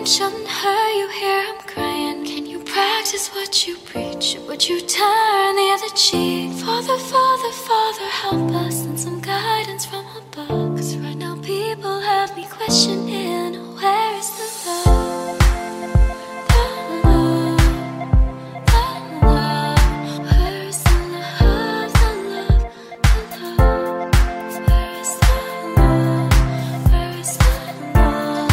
Shouldn't hurt you hear I'm crying. Can you practice what you preach? Would you turn the other cheek? Father, Father, Father, help us and some guidance from above. Cause right now people have me questioning where is the love? The love, the love. Where is the love, the love, the love? Where is the love? Where is the love?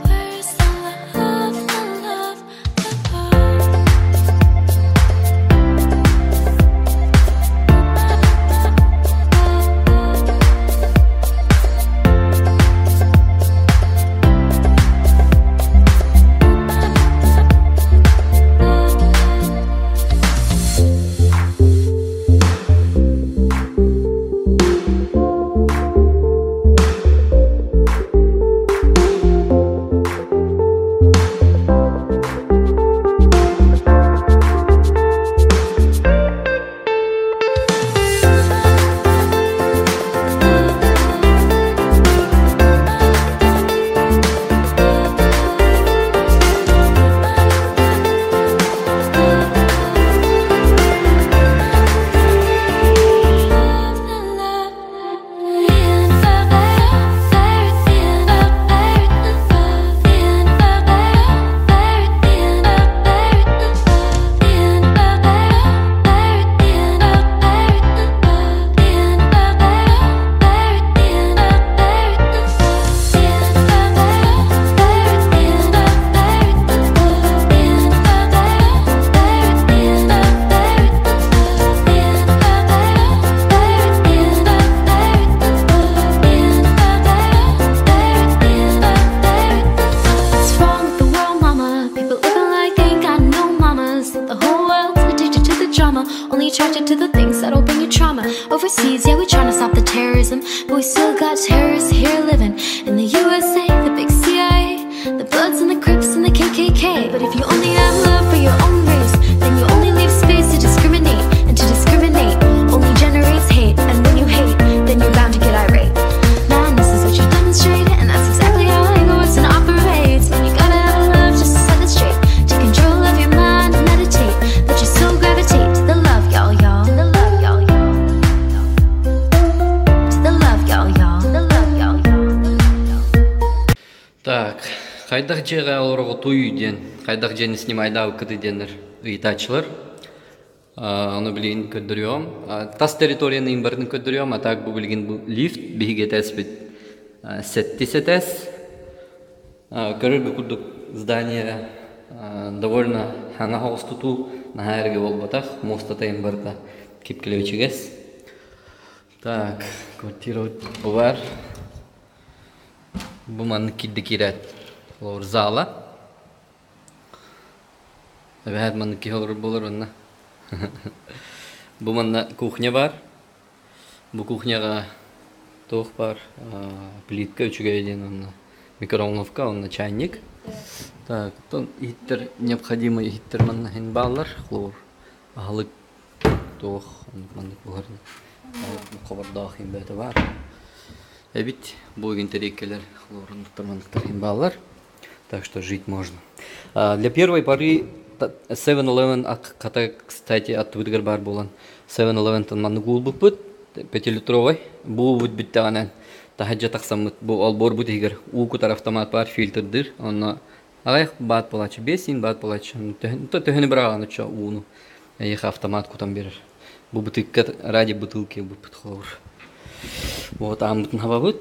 Where is the love, the love, the love? What's wrong with the world, mama? People living like they ain't got no mamas. The whole world's addicted to the drama, only attracted to the things that'll bring you trauma. Overseas, yeah, we tryna stop the terrorism, but we still got terrorists here living in the USA, the big CIA, the Bloods and the Crips and the KKK. But if you only have love for your own race, then you only leave space to discriminate, and to discriminate only generates hate. And when you hate, then you're bound to get irate. Man, this is what you demonstrate, and that's exactly how anger works and operates. And you gotta have love just to set it straight. Take control of your mind and meditate. Let your soul gravitate to the love, y'all, y'all. To the love, y'all, y'all. To the love, y'all, y'all. To the love, y'all, y'all. Так, хайдах дьиэҕэ олороҕутуй диэн, хайдах дьиэни снимайдаабыккытый диэннэр ыйытааччылар. Ону билигин көрдөрүөҕүм. Тас территорияны барытын көрдөрүөҕүм, а так бу билигин бу лифт биһиги этээспит сэттис этээс. Көрөргө курдук здание довольно хаҥа соҕус тутуу, наһаа эргэ буолбатах, муостата иһин барыта кип-килэбичигэс. Так, квартира бу баар. Бу маннык киирдэ киирээт олор зала. Эбэһээт маннык киһи олорор буолар уонна бу манна кухня баар. Бу кухняҕа туох баар плитка үчүгэй диэн уонна микроволновка уонна чайник. Так, оттон иһиттэр необходимый иһиттэр манна иһин бааллар. Хлор, аһылык туох маннык буолар хобордоох иһин бэйэтэ баар. Эбит бу игин тэриэккэлэр хлорунуктар манныктар иһин бааллар. Так что жить можно. Для первой поры 7-Eleven хата, кстати, аттыбытыгар баар буолан 7-Eleven-тан маннык уулбуппут пятилитровай. Бу уубут бүттэҕинэн таһырдьа тахсаммыт бу олбуорбут иһигэр уу кутар автомат баар фильтрдыыр. Онно аҕыйах баат буолааччы, 5 баат буолааччы. Төһөнү быраҕаҕын оччо ууну эйиэхэ автомат кутан биэрэр. Бу бытыыкка ради бутылки ылбыппыт холобур. Вот ааммытын хабабыт.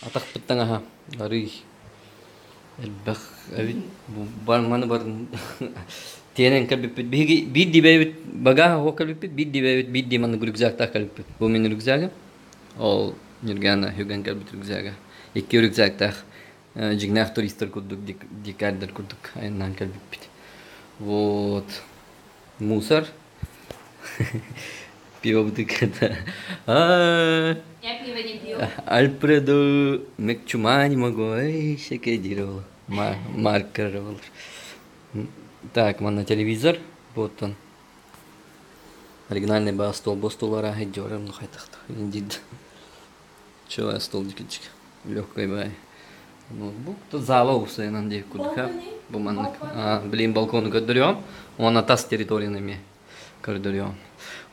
Атахпыт таҥаһа арый элбэх эбит. Бу маны барын тиэнэн кэлбиппит. Биһиги биирдии бэйэбит багааһа суох кэлбиппит, биирдии бэйэбит биирдии маннык рюкзактаах кэлбиппит. Бу мин рюкзагым. Ол Ньургана Хүгэн кэлбит рюкзага. Икки рюкзактаах дьиҥнээх туристар курдук, дикарьдар курдук айаннаан кэлбиппит. Вот. Мусор. Пиво бутылката. Я пиво не пью. Альфредо Мекчумани могу. Эй, всякое дерево. Маркер. Так, манна телевизор. Вот он. Оригинальный баа стол бостулара дьором ну хайтахта. Индид. Чего стол дикичик. Легкой бай. Ноутбук то зала усайынан диэх курдук бу маннык билин балкону көрдөрүөм уонна тас территорияны эмиэ көрдөрүөм.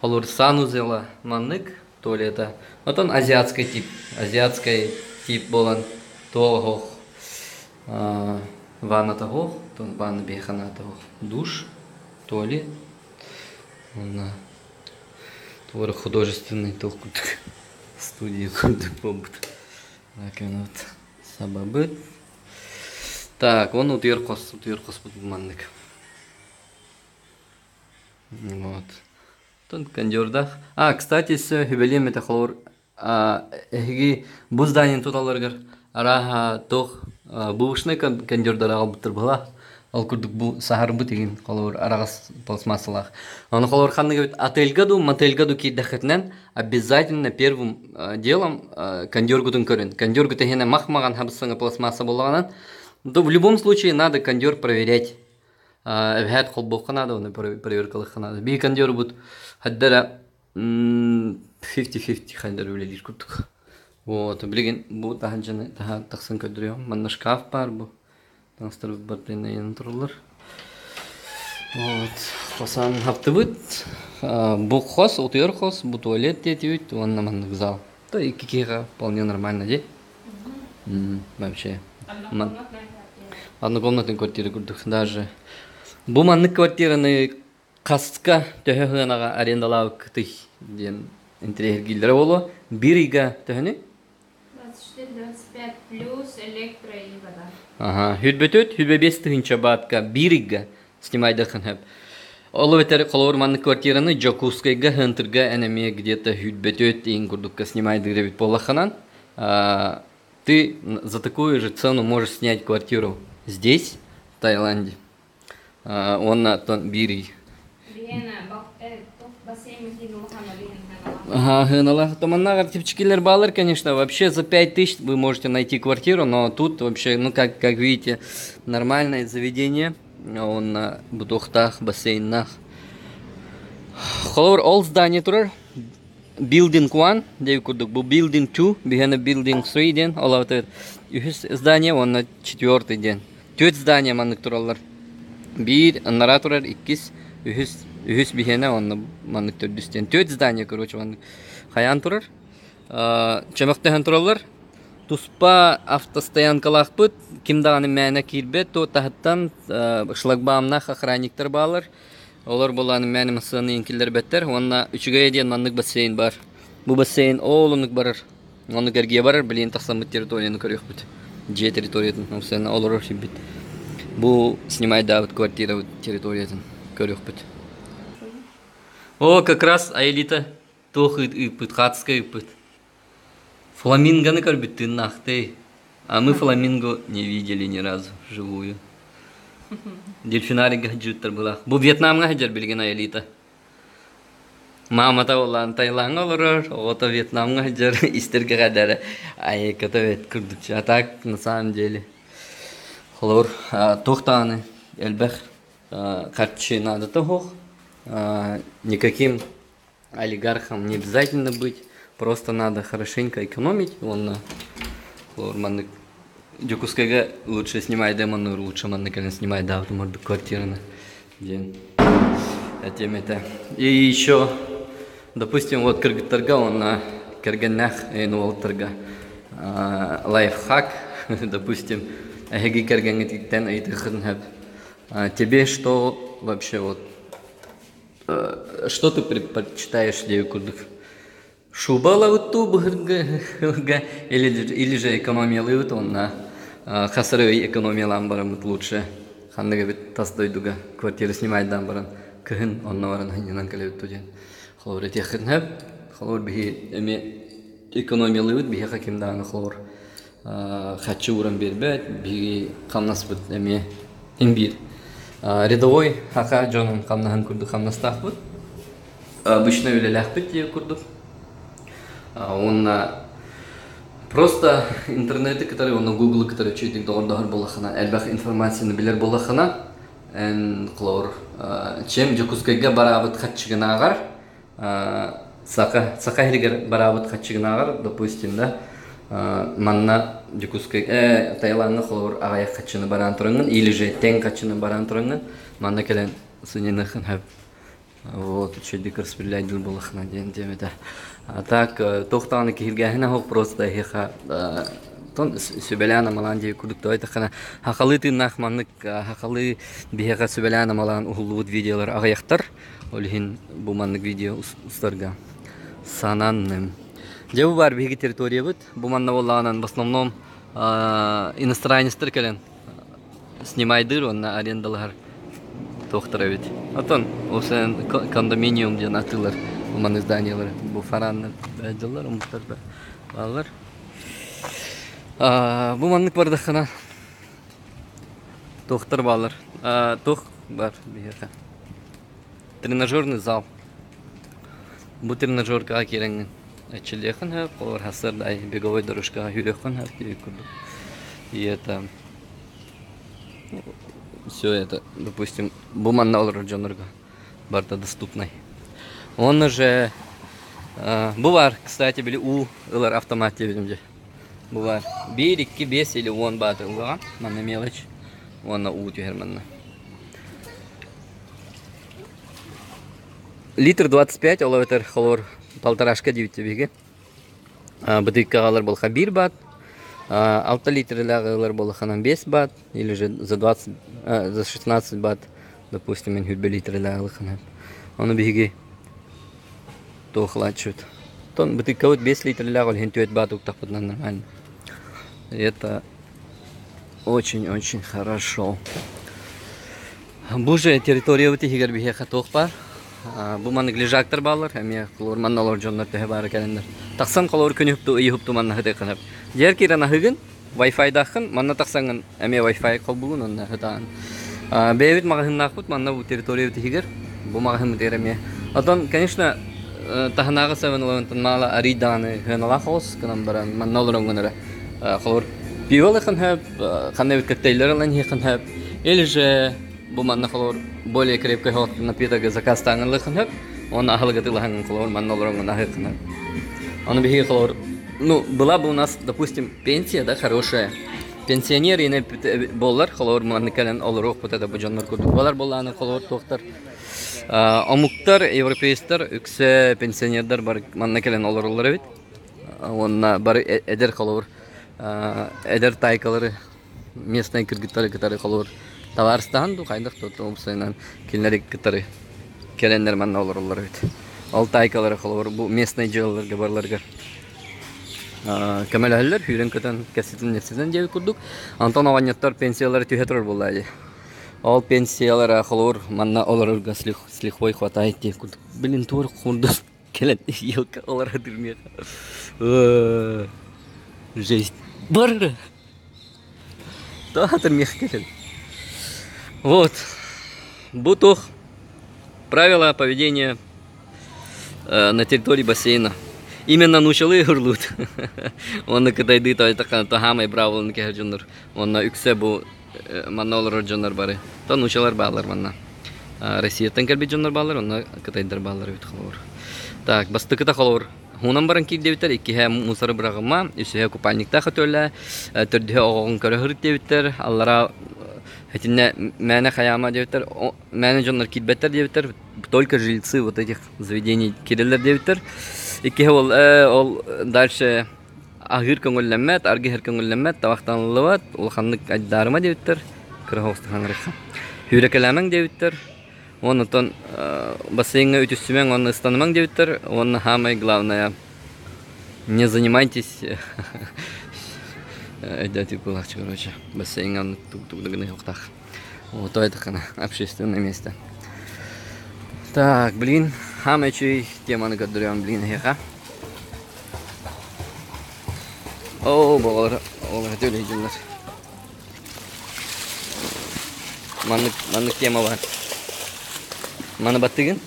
Холобур санузела маннык туалета. Отон азиатский тип, азиатский тип буолан туох ванната оһох, ванна биэханата оһох, душ, туалет уонна туора художественный туох курдук студия курдук буолбут. Вот сабабыт. Так, он утуйар хос, утуйар хоспут маннык. Вот. Тон кондердах. А, кстати, сүбэлиэм этэ холобур эһиги бу зданиен туталларыгар арааһа туох бывшный кондердары аҕалбыттар быһалаах. Ол курдук бу саһарбыт игин холобур араҕас пластмассалаах. Ону холобур ханнык эбит отельга дуу, мотельга дуу киирдэххитинэн обязательно первым делом кондергутун көрүн. Кондергут эһиэнэ мах-маҕан хабыс-саҥа пластмасса буоллаҕынан, то в любом случае надо кондер проверять. Эбэһээт холбуохха наада, оны проверкалыахха наада. Биир кондербут хаддара 50-50 хайдар үлэлиир курдук. Вот, билигин бу таһырдьаны таһа тахсан көрдөрүөм. Манна шкаф баар бу. Таҥастарбыт бартыйан тураллар. Вот, хосан хаптыбыт. Бу хос, утуйар хос, бу туалет диэтибит уонна маннык зал. То икки киһиэхэ вполне нормально дии. Вообще. Однокомнатный квартира курдук даже. Бу маннык квартираны хаска төһө сыанаҕа арендалаабыккытый диэн интэриэһиргииллэрэ буолуо. Биир ыйга төһөнүй? 24-25 плюс электро и вода. Аха, 104, 105 тыһыынча баатка биир ыйга снимайдахын сөп. Ол эбэтэр холобур маннык квартираны Дьокуускайга, Хантырга эн эмиэ где-то 104 иин курдукка снимайдыыр эбит буоллаххынан, ты за такую же цену можешь снять квартиру здесь, в Таиланде. Уонна оттон биир ый. Ага, Томаннагар типчикилер баллар, конечно, вообще за 5000 вы можете найти квартиру, но тут вообще, ну, как видите, нормальное заведение. Он на бутухтах, бассейнах. Холобур, ол здание турар. Building 1, диэбит курдук, бу Building 2, биһиэнэ Building 3 диэн, ол аата үһүс здание уонна четвертый диэн. Түөрт здание маннык тураллар. Биир анараа турар, иккис, үһүс, үһүс биһиэнэ уонна маннык төрдүс диэн. Түөрт здание, короче, маннык хайаан турар. Чөмөхтөһөн тураллар. Туспа автостоянкалаахпыт, ким даҕаны мээнэ киирбэт, то таһыттан шлагбаумнаах охранниктар бааллар. Олор буолааны мээнэ массыынаны иҥкиллэрбэттэр уонна үчүгэйэ диэн маннык бассейн баар. Бу бассейн оол оннук барар. Оннук эргийэ барар, билигин тахсаммыт территорияны көрүөхпүт. Дьиэ территориятын опсуйан олорор сирбит. Бу снимайдаабыт квартирабыт территориятын көрүөхпүт. О, как раз Аэлита туох ыыппыт, хаатыска ыыппыт. Фламингоны көрбүт тыыннаахтый. А мы фламинго не видели ни разу вживую. Дельфинарийга сылдьыбыттар былаах. Бу Вьетнамҥа сылдьар билигин Аэлита. Маамата буоллаан Таилаҥҥа олорор, оҕото Вьетнамҥа сылдьар, истэргэ хадара айыката бэт курдук. А так, на самом деле, холобур, туох даҕаны элбэх харчы наадата суох. Никаким олигархом не обязательно быть, просто надо хорошенько экономить. Уонна холобур маннык Дьокуускайга лучше снимай демону, лучше маннык кэлэн снимай даабытым ордук квартираны диэн этиэм этэ. И еще, допустим, вот кыргыттарга уонна кэргэннээх эйин уолаттарга лайфхак, допустим, эһиги кэргэҥҥититтэн ыйытыаххытын сөп. Тебе что вообще вот что ты предпочитаешь диэби курдук шубалабыт быһырга или же экономиялыыбыт уонна хасыры экономиялаан бараммыт лучше ханнык эбит тас дойдуга квартира снимайдаан баран кыһын онно баран сынньанан кэлэбит диэн холобур этиэххин сөп холобур биһи эмиэ экономиялыыбыт биһиэхэ ким даҕаны холобур харчы ууран биэрбэт биһиги хамнаспыт эмиэ син биир рядовой хака дьонун хамнаһын курдук хамнастаахпыт обычно үлэлээхпит диye курдук уонна просто интернети кытары уонна гуглы кытары үчүгэйдик доҕордоһор буоллаххына элбэх информацияны билэр буоллаххына эн холобур чем Дьокуускайга бараабыт харчыгынааҕар саха саха иһигэр бараабыт харчыгынааҕар допустим да манна Дьокуускай Таилаҥҥа холобур аҕыйах хаччыны бараан тураҥҥын или же тэҥ хаччыны бараан тураҥҥын манна кэлэн сынньаныаххын сөп. Вот, үчүгэйдик распределять буоллахына диэн диэм этэ. А так, туох даҕаны киһиргээһинэ суох просто эһиэхэ тон сүбэлээн-амалаан диэбит курдук тоойдоххуна хахалыы тыыннаах маннык хахалыы биһиэхэ сүбэлээн-амалаан уһуллубут видеолар аҕыйахтар. Ол иһин бу маннык видео устарга сананным. Дьэ бу баар биһиги территориябыт. Бу манна буоллаҕынан в основном иностранецтар кэлэн снимайдыыр уонна арендалаһар туохтар эбит. Оттон ол кондоминиум диэн атыылар бу маннык зданиялар бу фараннар дьыллар омуктар бааллар. Бу маннык бардаххына туохтар бааллар. Туох бар биһиэхэ. Тренажерный зал. Бу тренажеркаҕа киирэҥҥин эрчиллиэххин сөп, холобур сарсыарда беговой дорожкаҕа сүүрүөххүн сөп диэбит курдук. И это все это, допустим, бу манна олорор дьоннорго барыта доступнай. Уонна же бу бар, кстати, били уу ылар автомат диэбитим дьэ. Бу бар. Биир, икки, биэс или уон бааты ыллаҕа. Манна мелочь. Уонна уу түһэр манна. Литр 25, ол эбэтэр холор полторашка диэбит биһиги. Бытыыккаҕа ылар буоллахха биир бат, 6 литрэлээх ылар буоллаххына 5 бат, или же за 20, за 16 бат, допустим, мен хүрбэ литрэлээх ылыххына. Ону биһиги туохлааччыбыт. Тон бытыыккабыт 5 литрэлээх ол иһин 4 бат уктахпытына нормально. Это очень-очень хорошо. Бу же территориябыт иһигэр биһиэхэ туох баар? Бу маннык лежактар бааллар, эмиэ холобур манна олорор дьоннор төһө баара кэлэннэр. Тахсан холобур күн уһукту, ый уһукту манна сытыаххын сөп. Дьиэр киирэн аһыгын, Wi-Fi-дааххын, манна тахсаҥҥын эмиэ Wi-Fi холбуугун уонна сытаҕын. Бэйэбит маҕаһыыннаахпыт манна бу территориябыт иһигэр, бу маҕаһыыммытыгар эмиэ. Оттон, конечно, таһынааҕы 7-Eleven-тан маала арый даҕаны сыаналаах оҕус гынан баран манна олороҥҥун эрэ холобур пиво ылыаххын сөп, ханна эбит коктейльлэр ылан иһиэххин сөп, или же бу манна холобур более крепкий напиток заказтааҥҥын ылыаххын сөп, уонна аһылык атыылаһаҥҥын холобур манна олороҥҥун аһыаххын сөп. Ону биһиги холобур, ну, была бы у нас, допустим, пенсия, да, хорошая, пенсионер ине буоллар, холобур манна кэлэн олоруохпут этэ бу дьоннор курдук. Балар буоллааны холобур туохтар омуктар, европейцтар үксэ пенсионердар бар манна кэлэн олороллор эбит. Уонна бары эдэр холобур эдэр тайкалары местный кыргыттары кытары холобур табаарыстаһан дуу хайдах да уопсайынан кинилэри кытары кэлэннэр манна олороллор эбит. Ол тайкалары холобур бу местный дьыалаларга барыларыгар көмөлөһөллөр, сүүрэн-көтөн кэпсэтэн-кэпсэтэн диэбит курдук. Онтон оҕонньоттор пенсиялара түһэ турар буоллаа дии. Ол пенсиялара холобур манна олорорго с лихвой хватает диэн курдук. Блин, туор курдук кэлэн елка олоро миэхэ. Жесть. Бар! Таатыр миэхэ кэлэн. Вот. Бу туох правила поведения на территории бассейна. Именно нуучалыы ыһырлыыт. Уонна кытайдыы тойтаххана таһаамай браавыланы кэһэр дьоннор. Уонна үксэ бу манна олорор дьоннор бары. То нуучалар бааллар манна. Россияттан кэлбит дьоннор бааллар, онно кытайдар бааллар эбит холобур. Так, бастакыта холобур. Хуунан баран киирдибиттэр, иккиһэ мусоры быраҕыма, үсүһэ купальниктаах өтөлө, төрдүһэ оҕоҕун көрө сырыт диэбиттэр, аллараа итиннэ мээнэ хайаама диэбиттэр, мээнэ дьоннор киирбэттэр диэбиттэр, только жильцы вот этих заведений киирэллэр диэбиттэр. Иккиһэ ол, ол дальше аһыыр көҥүллэммэт, аргы иһэр көҥүллэммэт, табахтаныллыбат, улаханнык айдаарыма диэбиттэр, кыра соҕустук хаҥырыахха. Сүүрэкэлээмэҥ диэбиттэр, уонна оттон бассейҥҥа үтүссүмэҥ уонна ыстанымаҥ диэбиттэр, уонна саамай главное не занимайтесь өйдөөтүк буолааччы короче бассейҥҥа оннук тугу да гыныахтаах. Вот это общественное место. Так, блин, хаамай үчүгэй теманы көрдөрүөм, блин, эһиэхэ. Оо, оҕолор, оҕолор төлөйдүлэр. Маннык, маннык тема бар. Маны баттыгын?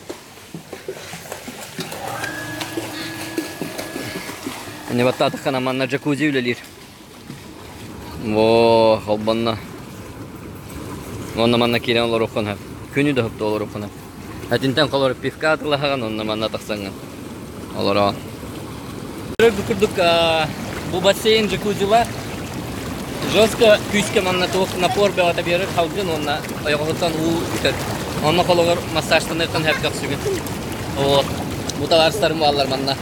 Не баттаатаххына манна джакузи үлэлиир. Во, холбонно. Онно манна киирэн олоруоххун сөп. Күнү да сөптө олоруоххун сөп. Этинтэн холор пивка атылаһаҕын, онно манна тахсаҥҥын олороон. Бу курдук бу бассейн джакузилар. Жестко күүскэ манна туох напор бөҕөтө биэрэр халгын уонна ойоҕоһуттан уу үтэр. Онно холобур массажтаныаххын сөп көхсүгүн. Вот. Бу табаарыстарым бааллар манна.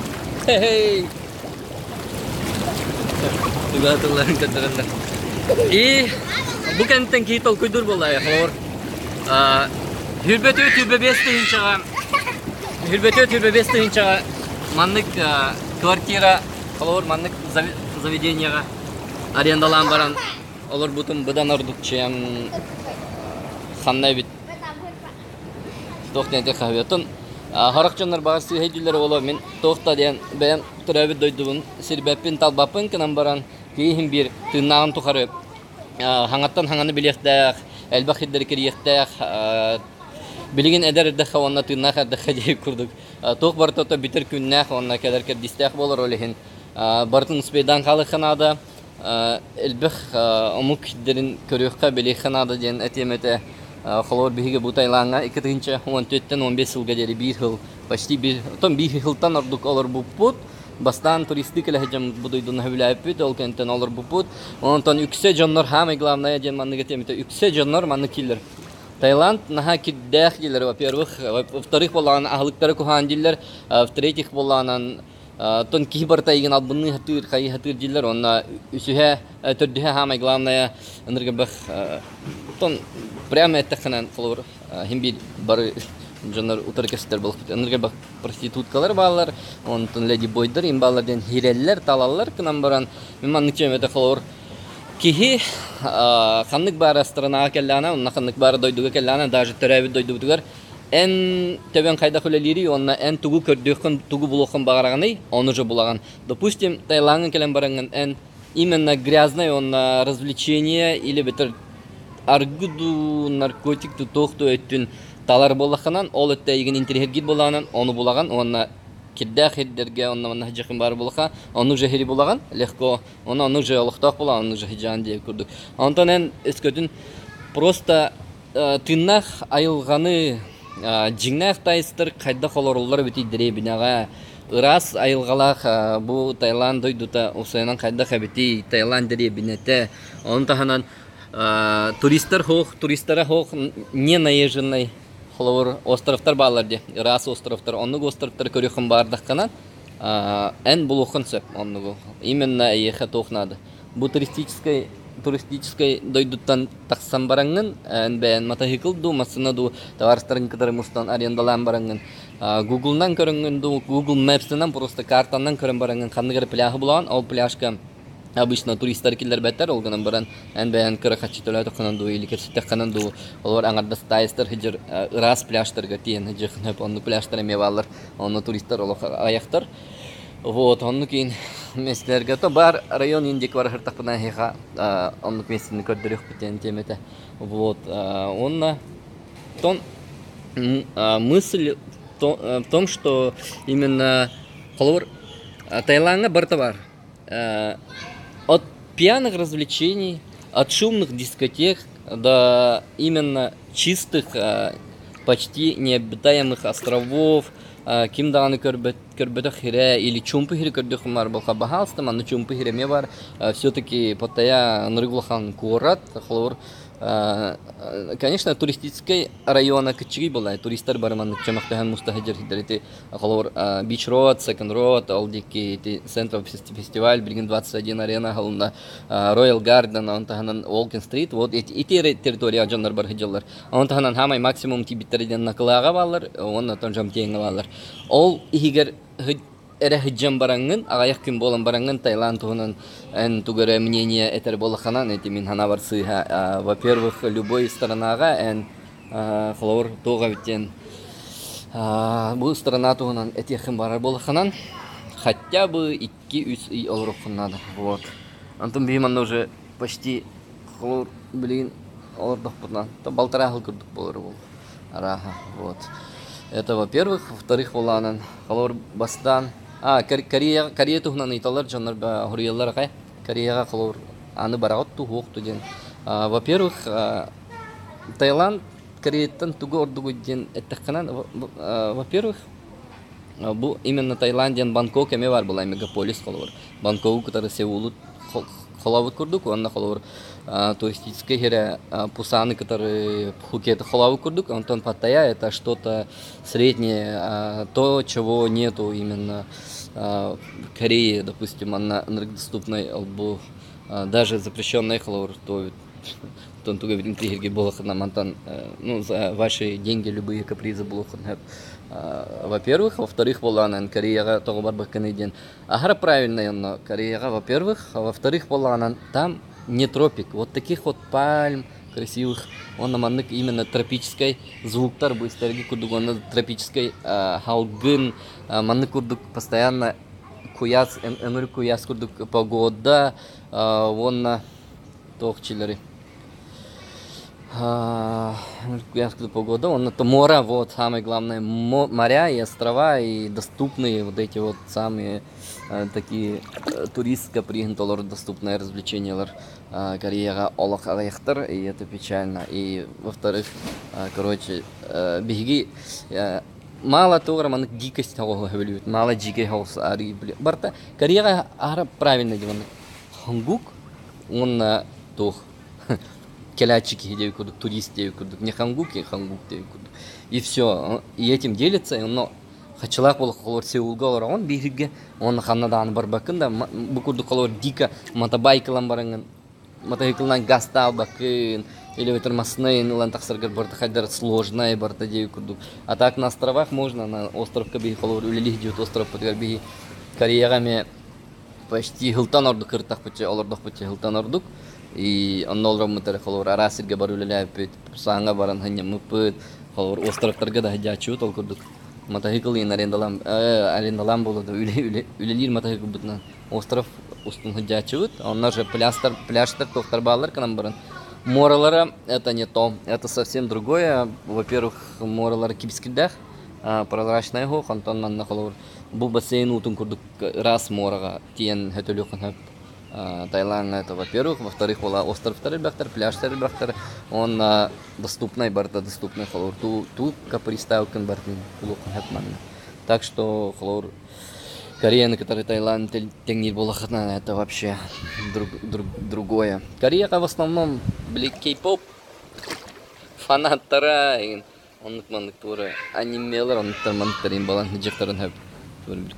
Хей! Туга тылларын көрдөрөллөр. И бу кэнниттэн киһи толкуйдуур буолла холобур. Хүрбөтү түрбэ 5 тыһыынчаҕа Хүрбөтү түрбэ 5 тыһыынчаҕа маннык квартира холобур маннык заведениеҕа арендалаан баран олорбутум быдан ордук чем ханна эбит туох диэн этиэххэ Сорох дьоннор баҕар сыыһа өйдүүллэр буолуо мин туох да диэн бэйэм төрөөбүт дойдубун сирбэппин талбаппын гынан баран киһи биир тыыннааҕын тухары хаҥаттан хаҥаны билиэхтээх, элбэх сирдэри кириэхтээх, билигин эдэр эрдэххэ уонна тыыннаах эрдэххэ диир курдук туох барыта бүтэр күннээх уонна кэлэр кэрдиистээх буолар ол иһин барытын успейдаан хаалыахха наада элбэх омук сирдэрин көрүөххэ билиэххэ наада диэн этиэм этэ холобур биһиги бу Таилаҥҥа 2014-тэн 15 сылга диэри биир сыл почти биир оттон биир сылтан ордук олорбуппут бастаан туристыы кэлэ сылдьан бу дойдуну сөбүлээбиппит ол кэнниттэн олорбуппут онтон үксэ дьоннор самое главное диэн маннык этиэм этэ үксэ дьоннор маннык кииллэр Таиланд наһаа кирдээх дииллэр во-первых во-вторых буоллаҕына аһылыктара куһаҕан дииллэр в-третьих буоллаҕынан Оттон киһи барыта эйигин албынныы сатыыр, хайыы сатыыр дииллэр уонна үсүһэ, төрдүһэ саамай главное ынырык элбэх оттон прямо эттэххинэ холобур иһин биир бары дьоннор утары кэпсэтэр буолуохпут ынырык элбэх проституткалар бааллар, онтон леди-бойдар им бааллар диэн хирэллэр, талаллар гынан баран мин маннык дьиэм этэ холобур киһи ханнык баара странаҕа кэллэҕинэ, онно ханнык баара дойдуга кэллэҕинэ даже төрөөбүт дойдубутугар Эн төбөҥ хайдах үлэлиирий уонна эн тугу көрдүөххүн, тугу булуоххун баҕараҕыный, ону же булаҕын. Допустим, Таилаҥҥа кэлэн бараҥҥын эн именно грязное уонна развлечение или бэтэр аргы дуу, наркотик дуу, туох дуу өттүн талар буоллаххынан, ол өттө эйигин интэриэһиргиир буоллаҕынан, ону булаҕын уонна кирдээх сирдэргэ онно манна сылдьыаххын баар буоллахха, ону же сири булаҕын легко, ону ону же олохтоох булаҕын, ону же сыдьаан диэн курдук. Онтон эн өскөтүн просто Тыыннаах айылҕаны дьиҥнээх таайыстар хайдах олороллор эбитий дэриэбинэҕэ ыраас айылҕалаах бу Таиланд дойдута усуйанан хайдах эбитий Таиланд дэриэбинэтэ ону таһынан туристар суох туристара суох не наезженный холобур островтар бааллар дии ыраас островтар оннук островтары көрүөххүн баҕардаххына эн булуоххун сөп оннугу именно эйиэхэ туох наада Бу туристическай туристическай дойдуттан тахсан бараҥҥын, эн бэйэн матаһыыкыл дуу, массыына дуу табаарыстарыҥ кытары мустан арендалаан бараҥҥын, Google-нан көрөҥҥүн дуу, Google Maps-ынан просто картанан көрөн бараҥҥын ханнык эрэ пляжы булаҕын, ол пляжка обычно туристар киллэрбэттэр, ол гынан баран эн бэйэн кыра харчы төлөөтөххүнэн дуу или кэпсэттэххинэн дуу, олор аҥардас таайыстар сылдьар ыраас пляжтарга тиийэн сылдьыаххын сөп, оннук пляжтар эмиэ бааллар, онно туристар олох аҕыйахтар. Вот, оннук иин миэстэлэргэ то баар район индик бара сыртахпына эһиэхэ оннук миэстэни көрдөрүөхпүт диэн тиэмэтэ. Вот, уонна тон мысль в том, что именно холобур Таиландҥа барыта баар. От пьяных развлечений, от шумных дискотек до именно чистых, почти необитаемых островов, ким даҕаны көрбөт көрбөтөх сирэ или чуумпу сири көрдөххүн баар буолха баһаалыста манна чуумпу сир эмиэ баар все-таки Паттайа ынырык улахан куорат холобур конечно туристическай района кыччыгый буолла туристар бары маннык чөмөхтөһөн муста сылдьар сирдэр ити холобур Beach Road, Second Road ол диэки ити Central фестиваль билигин 21 арена аһылынна Royal Garden он таһынан Walking Street вот ити территория дьоннор бар сылдьаллар Ону таһынан хаамай максимум тиийбиттэрэ диэн Накылааҕа бааллар уонна оттон Жамтиеҥҥа бааллар. Ол иһигэр эрэ сылдьан бараҥҥын, аҕыйах күн буолан бараҥҥын Таиланд туһунан эн тугу эрэ мнение этэр буоллаххына, ити мин санаабар сыыһа. Во-первых, любой странаҕа эн холобур туох эбит диэн бу страна туһунан этиэххин баҕарар буоллаххынан, хотя бы 2-3 ый олоруоххун наада. Вот. Онтон биһи манна уже почти Холобур, билигин олордохпутуна балтараа сыл курдук буолар буолуо арааһа вот. Это во-первых, во-вторых буолаанан холобур бастаан а Корея Корея туһунан ыйыталлар дьоннор хоруйаллар аҕай Кореяҕа холобур аны бараҕыт дуу суох дуу диэн. Во-первых, Таиланд Кореяттан тугу ордугуй диэн эттэххинэ во-первых, бу именно Таиланд диэн Бангкок эмиэ баар буолла мегаполис холобур. Бангкогу кытары Сеулу. Холобур курдук уонна холобур туристическай сирэ Пусаны кытары Пхукеты холобур курдук, онтон Паттайя это что-то среднее, то, чего нету именно в Корее, допустим, она доступной бу даже запрещенная холобур то тон туга билин тиһирги буолахына мантан ну за ваши деньги любые капризы буолуоххун сөп во-первых во-вторых буоллаҕынан Кореяҕа тоҕо барбаккыный диэн аһара правильный онно Кореяҕа во-первых а во-вторых буоллаҕынан там не тропик вот таких вот пальм красивых уонна маннык именно тропическай звуктар бу истэргэ курдук уонна тропическай халгын маннык курдук постоянно куйаас өҥүрүк куйаас курдук погода уонна туох чилери погода, он это море, вот самое главное, моря и острова, и доступные вот эти вот самые такие туристка приһин доступные развлечениялар Кореяҕа олох аҕыйахтар, и это печально. И во-вторых, короче, биһиги мало того, маннык дикость сөбүлүүбүт, мало дьиикэй соҕус арыы барыта Кореяҕа аһара правильно диэн маннык Хангук уонна туох кэлээччи киһи диэбит курдук, турист диэбит курдук, не хангук и хангук диэбит курдук. И все, и этим делится, и онно хачылаах буолар Сеулга олороҕун бииргэ, уонна ханна даҕаны барбаккын да, бу курдук холобур дико мотобайкалан бараҥҥын, мотоциклынан газтаабаккын, или эбэтэр массыына ылан тахсаргар барыта хайдах сложная барыта диэбит курдук. А так на островах можно, на островка биһи холобур үлэлии сылдьыбыт островпутугар биһи Кореяҕа эмиэ почти сылтан ордук кыртахпычча олордохпучча сылтан ордук и онно олороммут эрэ холобур араас сиргэ бары үлэлээбиппит Пусаҥҥа баран сынньаммыппыт холобур островтарга да сылдьааччыбыт ол курдук мотоцикл иин арендалаан арендалаан буолла да үлэлиир мотоциклбытынан остров устун сылдьааччыбыт онно же пляжтар пляжтар туохтар бааллар гынан баран муоралара это не то это совсем другое во-первых муоралара кибискирдээх прозрачная суох онтон манна холобур бу бассейн уутун курдук ыраас муораҕа тиийэн сөтөлүөххүн сөп. Таиландҥа это во-первых, во-вторых, буола островтар элбэхтэр, пляжтар элбэхтэр уонна доступнай барыта доступнай холобур туу туу каприставкын барытын булуоххун сөп манна. Так что холобур Кореяны кытары Таиланд тэҥниир буоллаххытына это вообще друг, друг, другое. Кореяҕа в основном били кей-поп фанаттара Оннук маннык туора анимелар оннуктар манныктар иһин балан дьахтарын хөп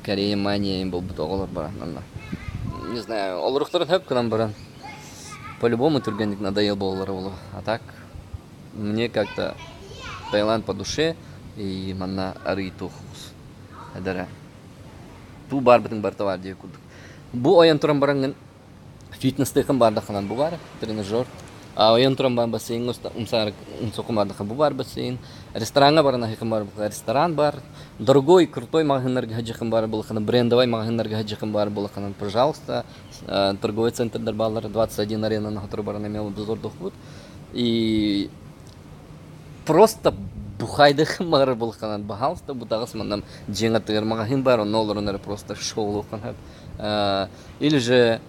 Корея мания иһин буолбут оҕолор баран онно не знаю олоруохтарын хөп гынан баран по-любому түргэнник надоел буолаллара буолуо а так мне как-то Таиланд по душе и манна арыы туох эдэрэ туу баарбытын барыта баар диэ курдук бу ойон туран бараҥҥын Фитнестыхын баардаххынан бу баар, тренажер. Ойон туран баран бассейҥҥа умсаар умсуоххун баардахха бу баар бассейн. Рестораҥҥа баран аһыаххын баар ресторан баар. Дорогой, крутой маҕаһыыннарга сылдьыаххын баар буоллаххына, брендовай маҕаһыыннарга сылдьыаххын баар буоллаххына, пожалуйста, торговый центрдар бааллар, 21 аренаны сотору баран эмиэ обзордуохпут. И просто бухайдыаххын баҕарар буоллаххына, пожалуйста, бу таҕыс манна дьиэҥ аттыгар маҕаһыын баар, онно олорон эрэ просто шоулуоххун сөп. Или же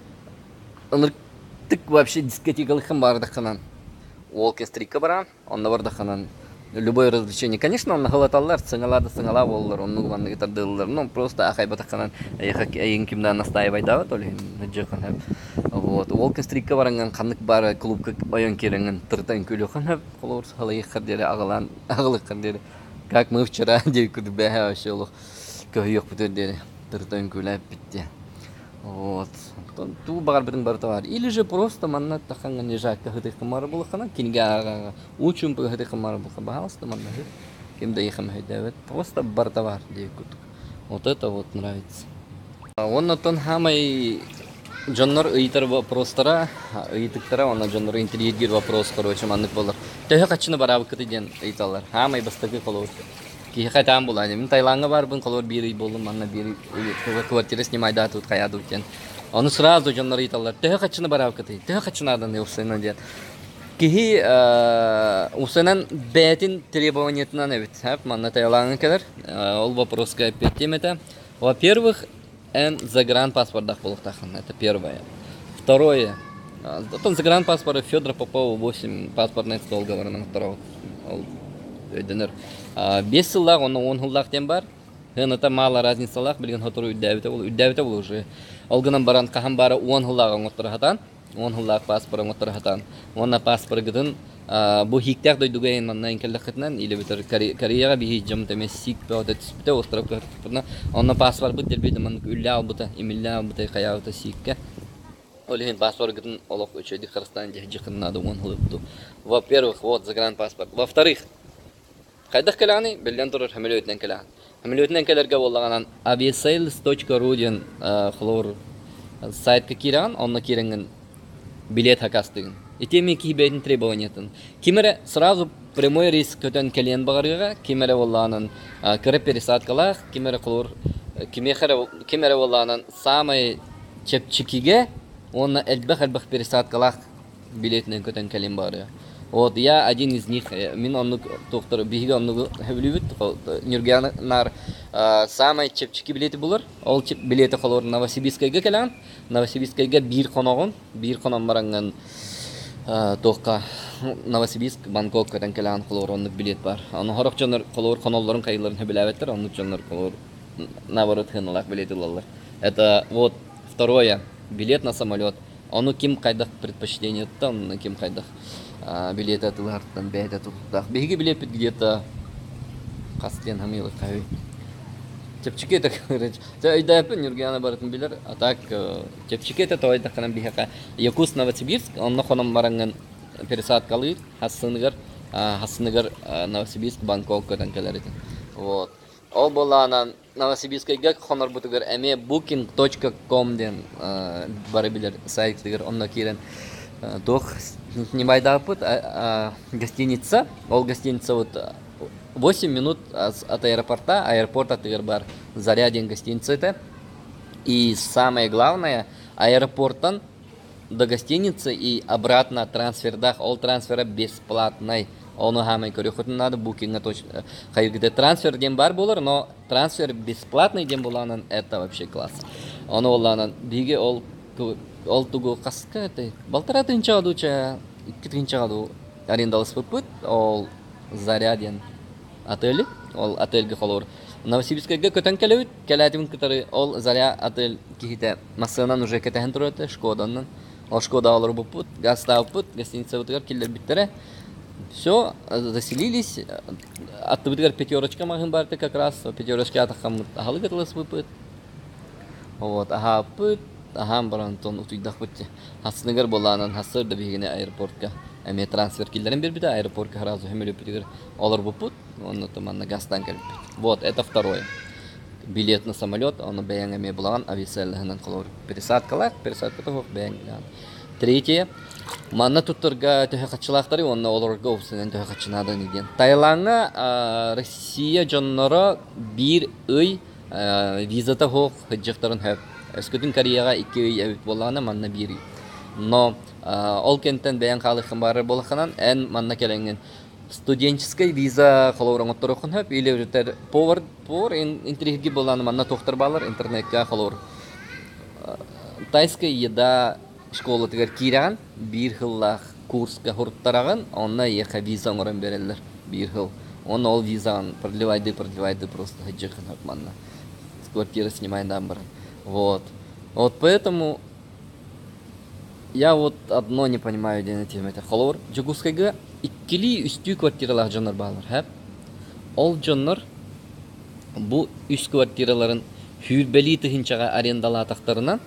ынырыктык вообще дискотекалыххын баардаххынан уолкестрикка бараан, онно бардаххынан любое развлечение. Конечно, онно халаталлар, сыҥалаа да сыҥалаа буолаллар, оннук манныгы тардыыллар. Ну, просто ахайбатаххынан эйигин ким да настаивайдаабат, ол иһин дьиэххин сөп. Вот. Уолкестрикка бараҥҥын ханнык баар клубка ойон киирэҥҥин тырытан күлүөххүн сөп. Холобур, халыйыаххар диэри аҕалаан аҕалыаххар диэри. Как мы вчера диэки курдук бэһэ вообще олох көһүйүөхпүтүгэр диэри тырыта үҥкүүлээппит диэн. Вот. Туу баҕарбытын барыта баар. Или же просто манна тахаҥҥа лежакка сытыаххын баҕарар буоллаххына, кинигэ ааҕа уу-чуумпуга сытыаххын баҕарар буоллахха, пожалуйста, манна сыт. Ким да эйиэхэ мэһэйдээбэт. Просто барыта баар диэбит курдук. Вот это вот нравится. Уонна оттон хаамай дьоннор ыйытар вопростара, ыйытыктара уонна дьоннору интэриэһиргиир вопрос, короче, маннык буолар. Төһө хаччыны бараабыккытый диэн ыйыталлар. Хаамай бастакы холобур. Киһиэхэ таан булаа Мин Таилаҥҥа баарбын, холобур, биир ый буоллум, манна биир ый квартира снимайдаатыбыт, хайаатыбыт диэн. Ону сразу дьоннор ыйыталлар, төһө хаччыны бараабыккытый, төһө хаччы нааданый уопсайынан диэн. Киһи уопсайынан бэйэтин требованиетынан эбит. Манна Таилаҥҥа кэлэр. Ол вопроска эппиэттиэм этэ. Во-первых, эн загранпаспордаах буолуохтааххын, это первое. Второе, оттон загранпаспоры Федора Попова 8 паспортный стол говорынан второго ол өйдөнөр. 5 сыллаах, онно 10 сыллаах диэн бар. Сыаната мало разницалаах, билигин сотору үрдээбитэ ол үрдээбитэ ол уже. Ол гынан баран хаһан баара 10 сыллаах оҥотторо сатаан. 10 сыллаах пааспар оҥотторо сатаан. Уонна пааспаргытын бу сииктээх дойдуга эн манна эн кэллэххитинэн или бүтэр Кореяҕа биһи дьоммут эмиэ сиик бөҕөтө түспүтэ островка сыттахпытына онно пааспарбыт дэлби маннык үллэ албыта имиллэ албыта хайаабыта сииккэ. Ол иһин пааспаргытын олох үчүгэйдик харыстаан дьиһдьиххин наада уон сыл Во-первых, вот загранпаспорт. Во-вторых, Хайдах кэлэҕиний? Биллэн турар, сөмөлүөтүнэн кэлэҕин. Сөмөлүөтүнэн кэлэргэ буоллаҕынан aviasales.ru диэн холобур сайтка киирэҕин, онно киирэҥҥин билиэт сакаастыыгын. Ити эмиэ киһи бэйэтин требованиетын. Ким эрэ сразу прямой рейс көтөн кэлиэн баҕарыаҕа, ким эрэ буоллаҕынан кыра пересадкалаах, ким эрэ холобур кимиэхэ эрэ ким эрэ буоллаҕынан саамай чэпчэкигэ уонна элбэх-элбэх пересадкалаах билиэтинэн көтөн кэлин баарыа. Вот я один из них. Мин оннук туохтар биһиги оннугу сөбүлүүбүт. Ньургуяна наар самай чэпчэки билиэти булар. Ол билиэти холобур Новосибирскайга кэлэҕин. Новосибирскайга биир хоноҕун, биир хонон бараҥҥын туохха Новосибирск, Бангкок көтөн кэлэҕин холобур оннук билиэт бар. Ону сорох дьоннор холобур хоноллорун хайыыларын сөбүлээбэттэр, оннук дьоннор холобур наоборот сыаналаах билиэти ылаллар. Это вот второе. Билет на самолет. Ону ким хайдах предпочтениеттан, ким хайдах билиэтэ атыылаһартан бэйэтэ тутулуктаах. Биһиги билиэппит где-то хас диэн хамыылыкхаһый. Чэпчэки этэ короче. Чэ өйдөөппүн Ньургуяна барытын билэр. А так чэпчэки этэ тоойдоххунан биһиэхэ Якутск Новосибирск онно хонон бараҥҥын пересадкалыыр хассыныгар хассыныгар Новосибирск Бангкок көтөн кэлэр этин. Вот. Ол буоллаҕынан Новосибирскайга хонорбутугар эмиэ booking.com диэн бары билэр сайтыгар онно киирэн туох снимайдаабыт гостиница. Ол гостиница вот 8 минут от аэропорта, аэропорт аттыгар бар Заря диэн гостиница этэ. И самое главное, аэропорттан до гостиницы и обратно трансфердаах, ол трансфера бесплатный. Ону хаамай көрүөххүтүн наада, букинга точно хайыргыта трансфер диэн баар буолар, но трансфер бесплатный диэн булаанан это вообще класс. Ону оллаанан биһиги ол ол тугу хаска это балтараа тыһыынчаҕа дуу ча 2 тыһыынчаҕа дуу арендаласпыппыт ол Заря диэн отели ол отельга холобур Новосибирскайга көтөн кэлэбит кэлээтибин кытары ол Заря отель киһитэ массыынанан уже кэтэһэн турар этэ Шкоданан ол Шкодаҕа олорбуппут газтаабыппыт гостиницабытыгар киллэрбиттэрэ все заселились аттыбытыгар Пятерочка маҕаһыын баар этэ как раз Пятерочка атаххаммыт аһылык атыласпыппыт вот аһааппыт аһаан баран онтон утуйдахпыт Хассыныгар буолаанан хассыар да биһигини аэропортка эмиэ трансфер киллэрэн биэрбитэ аэропортка сразу сөмөлүөппүтүгэр олорбуппут уонна манна газтаан кэлбиппит вот это второе билет на самолет ону бэйэҥ эмиэ булаҕын авиаселлаһынан холобур пересадкалаах пересадката суох бэйэҥ третье манна туттарга төһө хаччылаахтарый уонна олорорго уопсайынан төһө хаччы нааданы диэн Таилаҥҥа Россия дьонноро биир ый визата суох сылдьыахтарын сөп. Өскөтүн Кореяҕа 2 ый эбит буоллаҕына, манна биир ый. Но ол кэнниттэн бэйэҥ хаалыаххын баҕарар буоллаххынан, эн манна кэлэҥҥин студенческай виза холобур оҥотторуоххун сөп или эбэтэр повар повар интэриэһиргиир буоллаҕына манна туохтар бааллар интернекка холобур тайская еда школатыгар киирэҕин биир сыллаах курска суруттараҕын онно эйиэхэ виза оҥорон биэрэллэр биир сыл уонна ол визаҕын продлевайдыы продлевайдыы просто сылдьыаххын сөп манна квартира снимайдаан баран вот вот поэтому я вот одно не понимаю диэн этиэм этэ холобур Дьокуускайга иккилии үстүү квартиралаах дьоннор бааллар һэп ол дьоннор бу үс квартираларын сүүрбэлии тыһыынчаҕа арендалаатахтарына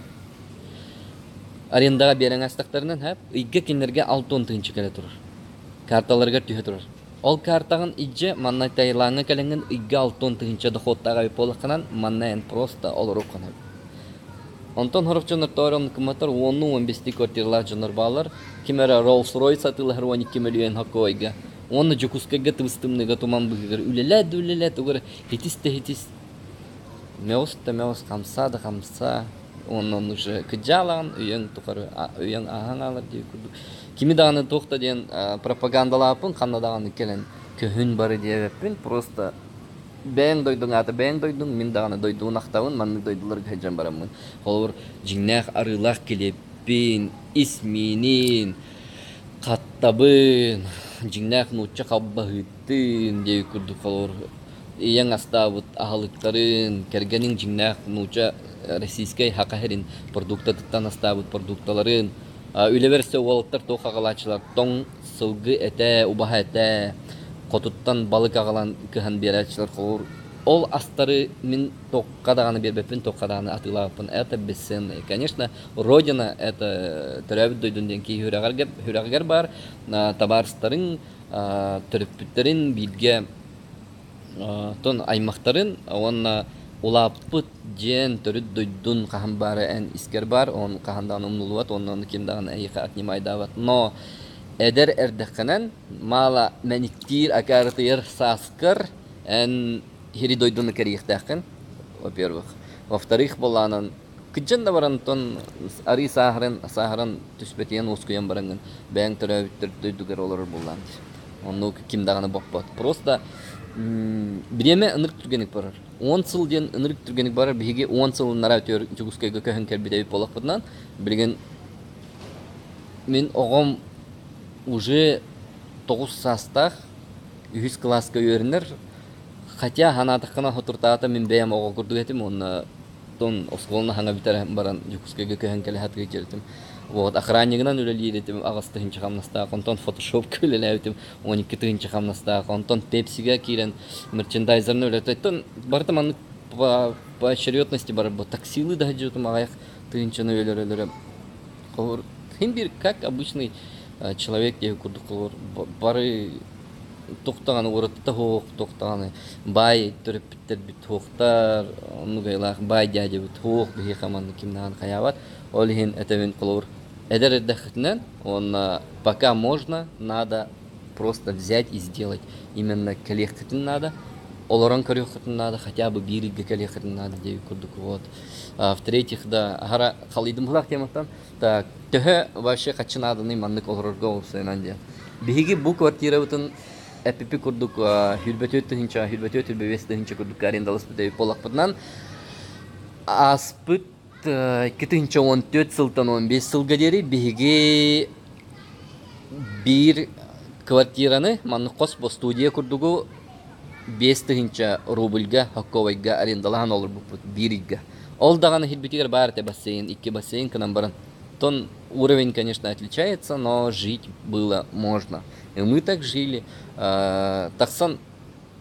Арендаҕа биэрэн астахтарынан һэп, ыйга кинилэргэ 60 тыһыынча кэлэ турар. Карталарыгар түһэ турар. Ол картаҕын илдьэ манна Таилаҥҥа кэлэҥҥин ыйга 60 тыһыынча дохуоттаах эбит буоллаххынан, манна эн просто олоруоххун сөп. Онтон сорох дьоннор тоҕо эрэ оннук гымматтар, уоннуу уон биэстии квартиралаах дьоннор бааллар. Ким эрэ Rolls-Royce атыылаһар 12 мөлүйүөн хоккойга. Уонна Дьокуускайга тыбыс-тымныыга туман быыһыгар үлэлээ да үлэлээ, тугу эрэ хитис да хитис, мөҕүс да мөҕүс, хамсаа да хамсаа. Уонна оннук же кыдьаалаҕын үйэҥ тухары үйэҥ ааһан хаалар диир курдук. Кими даҕаны туох да диэн пропагандалаабыппын, ханна даҕаны кэлэн көһүн бары диэбэппин. Просто бэйэҥ дойдуҥ аата бэйэҥ дойдуҥ, мин даҕаны дойдубун ахтабын, маннык дойдуларга сылдьан бараммын. Холобур, дьиҥнээх арыылаах килиэппин, ис миинин, хаттабын, дьиҥнээх нуучча халбаһыытын диэбит курдук холобур ийэҥ астаабыт аһылыктарын, кэргэниҥ дьиҥнээх нуучча российскай саха сирин продуктатыттан астаабыт продукталарын. Үлэбэр өссө уолаттар туох аҕалааччылар тоҥ сылгы этэ, убаһа этэ, хотуттан балык аҕалан кыһан биэрээччилэр холобур ол астары мин туохха даҕаны биэрбэппин, туохха даҕаны атыылаабаппын. Это бесценное. Конечно, родина это төрөөбүт дойдун диэн киһи сүрэҕэр, сүрэҕигэр баар табаарыстарыҥ, төрөппүттэрин бииргэ Оттон аймахтарын уонна улааппыт дьиэн төрүт дойдун хаһан баара эн искэр баар, он хаһан даҕаны умнуллубат уонна ону ким даҕаны эйиэхэ отнимайдаабат. Но эдэр эрдэххинэн маала мэниктиир, акаарытыйар сааскар эн сири дойдуну кэрийиэхтээххин, во-первых. Во-вторых, буоллаҕынан кыдьан да баран оттон арыы сааһыран, сааһыран түспэтийэн уоскуйан бараҥҥын бэйэҥ төрөөбүт дойдугар олорор буоллаҕын дии. Оннук ким даҕаны боппот. Просто бириэмэ ынырык түргэнник барар. 10 сыл диэн ынырык түргэнник барар. Биһиги 10 сыл ыннараа өтөр Дьокуускайга көһөн кэлбит эбит буоллахпытынан, билигин мин оҕом уже 9 саастаах, үһүс кылааска үөрэнэр. Хотя санаатаххына соторутааҕыта мин бэйэм оҕо курдук этим уонна Оттон оскуоланы хаҥа бүтэрэн баран Дьокуускайга көһөн кэлэ сатыы этим. Вот, охраннигынан үлэлиир этим 8 тыһыынча хамнастаах, онтон фотошопка үлэлээбитим 12 тыһыынча хамнастаах, онтон Пепсига киирэн мерчендайзерны үлэлэттэн барыта маннык по поочередности барар таксилыы да сылдьыбытым аҕыйах тыһыынчаны өлөр-өлөрө. Холобур, хин биир как обычный человек диэки курдук холобур бары туох даҕаны уратыта суох, туох даҕаны баай төрөппүттэрбит суохтар, оннук айылаах баай дядябыт суох, биһиэхэ маннык ким даҕаны хайаабат. Ол иһин этэбин холобур эдэр эрдэххитинэн уонна пока можно, надо просто взять и сделать. Именно кэлиэххитин наада, олорон көрүөххүтүн наада, хотя бы биир ыйга кэлиэххитин наада диэбит курдук вот. В-третьих, да, аһара халыйдым тематтан. Так, төһө вообще хаччы нааданый маннык олорорго уопсайынан диэн. Биһиги бу квартирабытын эпипи курдук 24 тыһыынча, 24 тыһыынча курдук арендаласпыт эбит буоллахпытынан ааспыт 2014 сылтан 15 сылга диэри биһиги биир квартираны маннык хос бу студия курдугу 5 тыһыынча рубльга хокковайга арендалаһан олорбуппут биир ыйга. Ол даҕаны иһирбитигэр баар этэ бассейн, икки бассейн гынан баран. Тон уровень, конечно, отличается, но жить было можно. И мы так жили. Тахсан